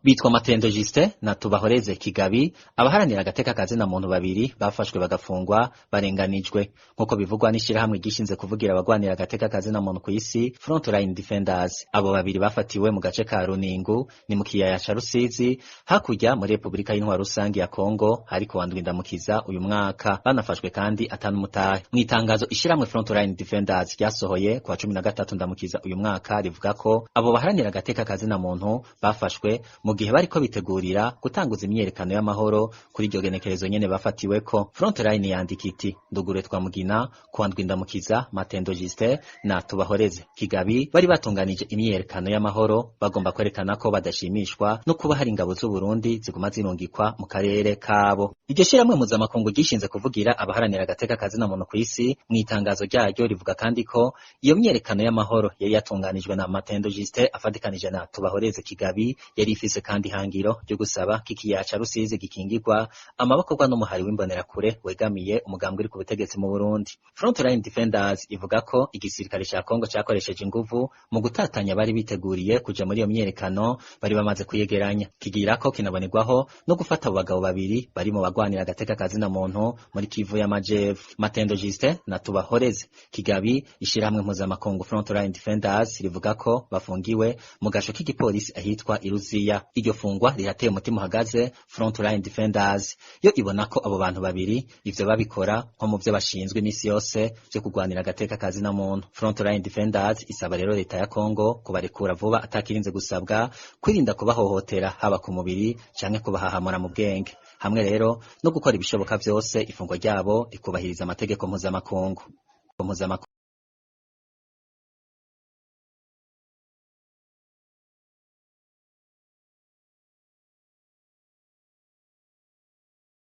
Bitwa Matendo Justin na Tubahoreze Kigabi, abaharanira agateka kazina muntu babiri bafashwe bagafungwa barenganijwe, nk'uko bivugwa n'ishirahamwe gishinze kuvugira abagwanira agateka kazina muntu kw'isi, Frontline Defenders. Abo babiri bafatiwe mu gace ka Runingu, ni mu kiyaya ca Rusizi, hakurya muri Repubulika y'Intwaro Rusangi ya Kongo, hariko wa Ndamukiza uyu mwaka. Banafashwe kandi atanumutahe. Mw'itangazo ishirahamwe Frontline Defenders ryasohoye kuwa 13 Ndamukiza uyu mwaka rivuga ko abo baharanira agateka kazina muntu bafashwe mu gihe bariko bitegurira gutanguza imyiyerekano y'amahoro kuri iryo genekerezo nyene bafatiweko. Frontline yandika iti: "Ndugure Twamugina, kuwa Ndamukiza, Matendo Justin na Tubahoreze Kigabi bari batunganije imyiyerekano y'amahoro, bagomba kwerekana ko badashimishwa no kuba hari ingabo z'u Burundi ziguma zirungikwa mu karere kabo." Iryo shirahamwe mpuzamakungu gishinze kuvugira abaharanira agateka kazina muntu kw'isi, mw'itangazo ryayo rivuga kandi ko iyo myiyerekano y'amahoro yari yatunganijwe na Matendo Justin afatikanije na Tubahoreze Kigabi yari ifise kandi ihangiro ryo gusaba ko ikiyaya ca Rusizi gikingirwa amabakorwa n'umuhari w'imbonerakure wegamiye umugambwe uri ku butegetsi mu Burundi. Frontline Defenders ivuga ko igisirikare ca Kongo cakoresheje inguvu mu gutatanya bari biteguriye kuja muri iyo myiyerekano bari bamaze kuyegeranya. Kigira ko kinabonerwaho no gufata abo bagabo babiri bari mu bagwanira agateka kazina muntu muri Kivu y'Amajepfo, Matendo Justin na Tubahoreze Kigabi. Ishirahamwe mpuzamakungu Frontline Defenders rivuga ko bafungiwe mu gasho k'igipolisi ahitwa Iruziya. Iryo fungwa rirateye umutima uhagaze Frontline Defenders. Yo ibona ko abo bantu babiri ivyo babikora nko mu vyo bashinzwe imisi yose vyo kugwanira agateka kazina muntu. Frontline Defenders isaba rero leta ya Kongo kubarekura vuba atakirinze gusabwa, kwirinda kubahohotera haba ku mubiri canke kubahahamura mu bwenge, hamwe rero no gukora ibishoboka vyose ifungwa ryabo rikubahiriza amategeko mpuzamakungu.